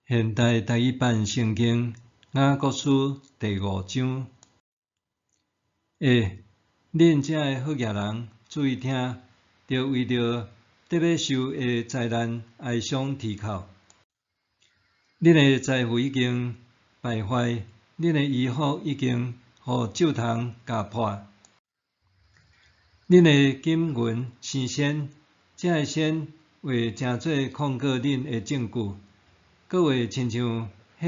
現代台語版聖經雅各書第五章。欸，恁遮的好額人，注意聽，著為著得欲受的災難哀傷啼哭。恁的財富已經敗壞，恁的衣服已經予蛀蟲咬破。恁的金銀生鉎，這个鉎會成做控告恁的證據，閣會親像火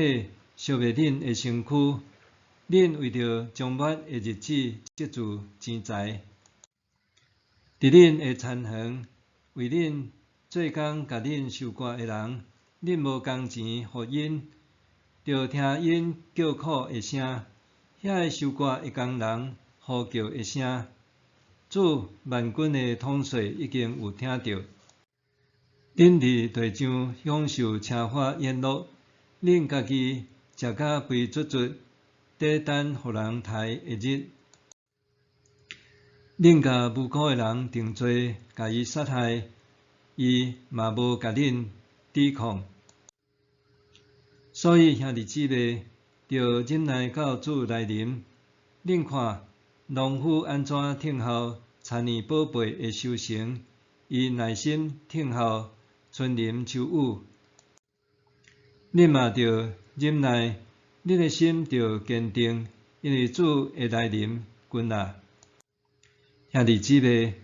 燒滅恁的身軀。恁為著將欲的日子積聚錢財，佇恁的田園，為恁做工共恁收割的人，恁無工錢予𪜶，著聽𪜶叫苦的聲，遐个收割的工人呼叫的聲，主萬軍的統帥已經有聽著。恁佇地上享受奢華宴樂，恁家己食甲肥卒卒，佇等予人刣的日。恁共無辜的人定罪，共伊殺害，伊嘛無共恁抵抗。所以兄弟姊妹，著忍耐到主來臨。恁看，農夫按怎等候田年寶貝的收成，伊耐心等候春淋秋雨。恁嘛著忍耐，恁的心著堅定，因為主的來臨近啦。兄弟姊妹，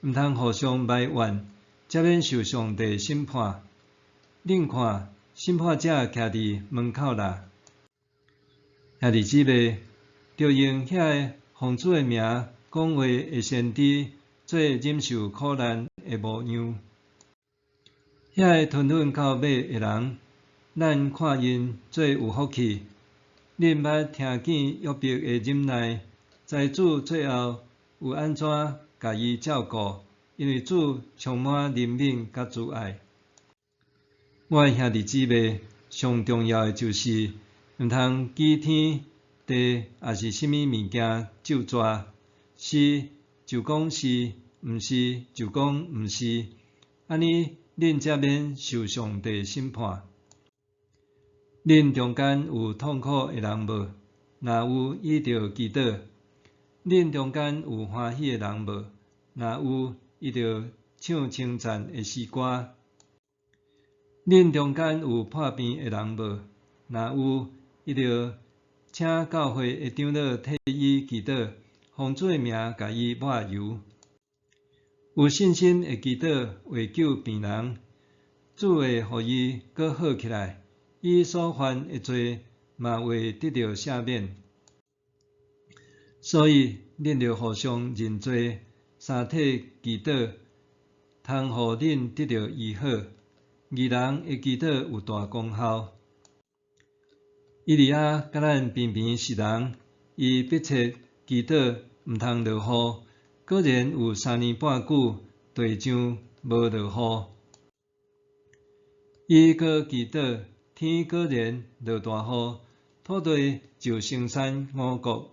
毋通互相埋怨，才免受上帝審判。恁看，審判者徛佇門口啦。兄弟姊妹，著用遐个奉主的名講話的先知做忍受苦難的模樣。遐个吞忍到尾的人，咱看𪜶做有福氣。恁捌聽見約伯的忍耐，知主最後有按怎共伊照顧，因為主充滿憐憫佮慈愛。我的兄弟姊妹，上重要的就是，毋通記天地抑是啥物物件咒詛，是就講是，毋是就講毋是，按呢恁才免受上帝審判。恁中間有痛苦的人無？若有，伊著祈禱。恁中間有歡喜的人無？若有，伊著唱稱讚的詩歌。恁中間有破病的人無？若有，伊著請教會的長老替伊祈禱，奉主的名共伊抹油。有信心的祈禱會救病人，主會予伊閣好起來，伊所犯的罪嘛會得著赦免。所以，恁著互相認罪，相替祈禱，通予恁得著醫好。義人的祈禱有大功效。以利亞佮咱平平是人，伊迫切祈禱毋通落雨，果然有三年半久地上無落雨。伊閣祈禱，天果然落大雨，土地就生產五穀。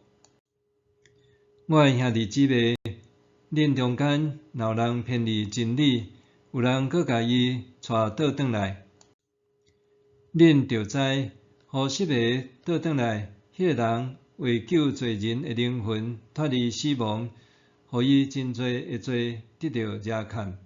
我的兄弟姊妹，恁中間若有人偏離真理，有人閣共伊帶倒轉來，恁著知，予失迷倒轉來，彼个人為救濟人的靈魂脫離死亡，予伊真濟的罪得著赦免。